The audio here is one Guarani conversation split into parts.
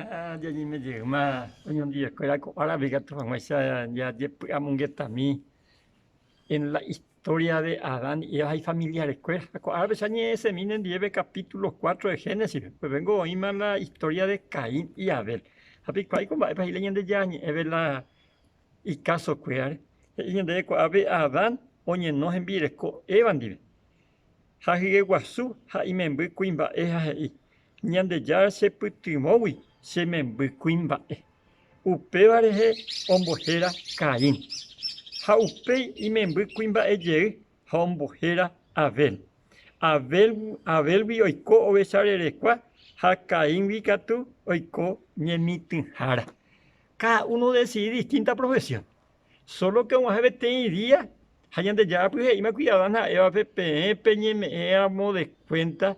Ha jañeime jeýma oñondivekuéra ko árape ikatu hag̃uáicha jajepy'amongetami en la historia de Adán y Eva ha ifamiliarekuéra. Ha ko árape che añe'ẽsemi nendive pe capítulo 4 de Génesis-pe, upépengo oĩma la historia de Caín y Abel. Ha peikuaáiko mba'épa he'i la Ñandejára ñe'ẽve la ikasokuérare? He'i ñandéve ko'ápe Adán oñeno hembireko Eva ndive. Ha hyeguasu ha imemby kuimba'e ha he'i, Ñandejára chepytyvõgui che memby kuimba'e. Upéva rehe ombohéra Caín. Ha upéi imemby kuimba'e jey ha ombohéra Abel. Abel, Abélgui oiko ovecha rerekua ha Caíngui katu oiko ñemitỹhára. Káda uno odesidi distinta profesión. Sólo ke og̃uahẽ peteĩ día ha Ñandejára py he'ímakuri Adán ha Évape peẽ peñeme'ẽ ramo de kuénta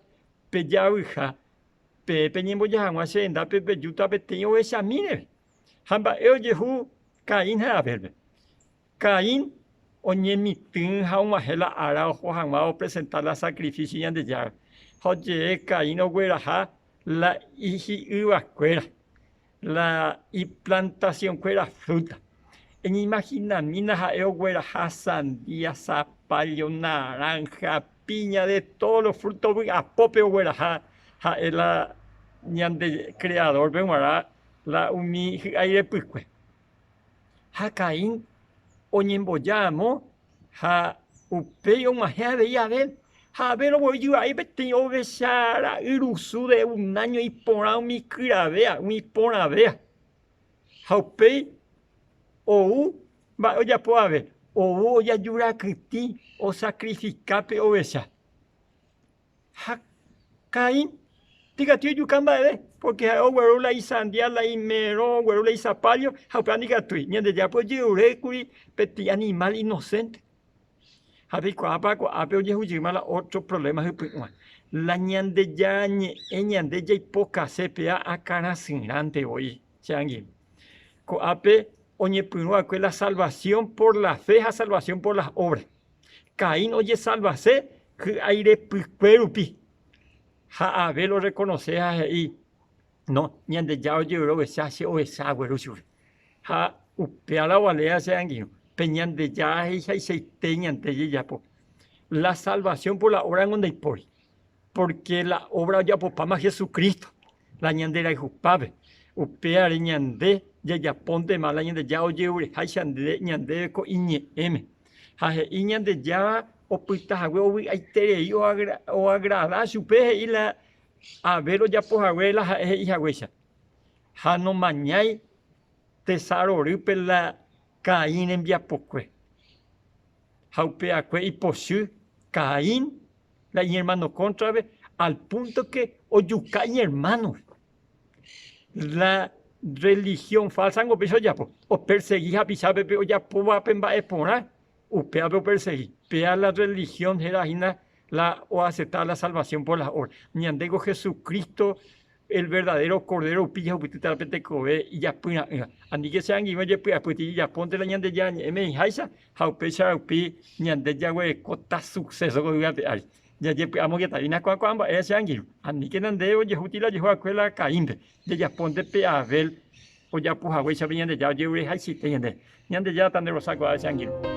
pejavyha, peẽ peñemboja hag̃ua che rendápe pejúta peteĩ ovechami reve. Ha mba'e ojehu Caín ha Abélpe? Caín oñemitỹ ha og̃uahẽ la ára oho hag̃ua opresenta la sakrifísio Ñandejárape. Ha ojee Caín ogueraha la hi'yvakuéra. La iplantasionkuéra frúta. Eñeimahinamína ha'e ogueraha sandía, zapallo, naranja, piña, de todos los frutos vy'apópe ogueraha ha'e la ñande Creador-pe g̃uarã la umi hy'ái repykue. Ha Caín oñemboja amo ha upéi og̃uahẽ avei Abel. Ha Abel ogueru jyva'éi peteĩ ovecha ra'yrusu de un áño iporã umi kyravéa, umi iporãvéa. Ha upéi ou mba'e ojapo Abel? Ou ojajurakytĩ osakrifika pe ovecha. Ha Caín ndikatúi ojuka mba'eve, pórke ha'e ogueru la isandia, la imerõ, ogueru la isapállo, ha upéva ndikatúi. Ñandejárape ojerure kuri peteĩ animál inosénte. Ha peikuaápa ko'ápe ojehujeýma la ótro provléma hypy'ũva. La Ñandejára Ñe'ẽ ñande jaipokase péva akãrasyrãnte voi, che angirũ. Ko'ápe oñepyrũ va'ekue la salvasión por la fe ha salvasión por las obras. Caín ojesalvase hy'ái repykue rupi. Ha Abel orrekonose ha he'i, No, Ñandejára ojerure ovecha, che ovecha agueru chupe. Ha upéva la ovaléva che angirũ, pe Ñandejára he'ihaichaite ñande jejapo. La salvación por la obra ningo ndaipóri. Pórke la óvra ojapopáma Jesucristo, la ñanderayhupápe. Upévare ñande jajapóntema la Ñandejára ojerureháicha ñandéve ko iñe'ẽme. Ha he'i Ñandejára opyta hague ovy'aiterei oagrada chupe he'i la Abel ojapo hague la ha'e he'i haguéicha. Ha nomañái tesa rorýpe la Caín rembiapokue. Ha upeakue ipochy Caín la iñermáno kóntrape al púnto ke ojuka iñermánope. La rrelihión fálsango péicha ojapo, opersegi hapichápe pe ojapóvape mba'e porã, upévape opersegi. Péa la rrelihión héra hína la oasepta la salvasión por las obras. Ñandéko Jesucristo El verdadero Cordero rupi jahupytýta pe tekove ijapyra'ỹva. Aníke che angirũ ejepy'apýti jajapónte la Ñandejára Ñe'ẽme he'iháicha ha upéicha rupi ñande jaguerekóta suceso ko yvy ape ári. Jajepy'amongetavina ko'ã ko'ã mba'ére che angirũ. Aníkena nde ojehúti la ojehu va'ekue la Caínpe, jajapónte pe Abel ojapo haguéicha pe Ñandejára ojerurehaichaite ñandéve. Ñandejára tanderosa ko'ág̃a che angirũ.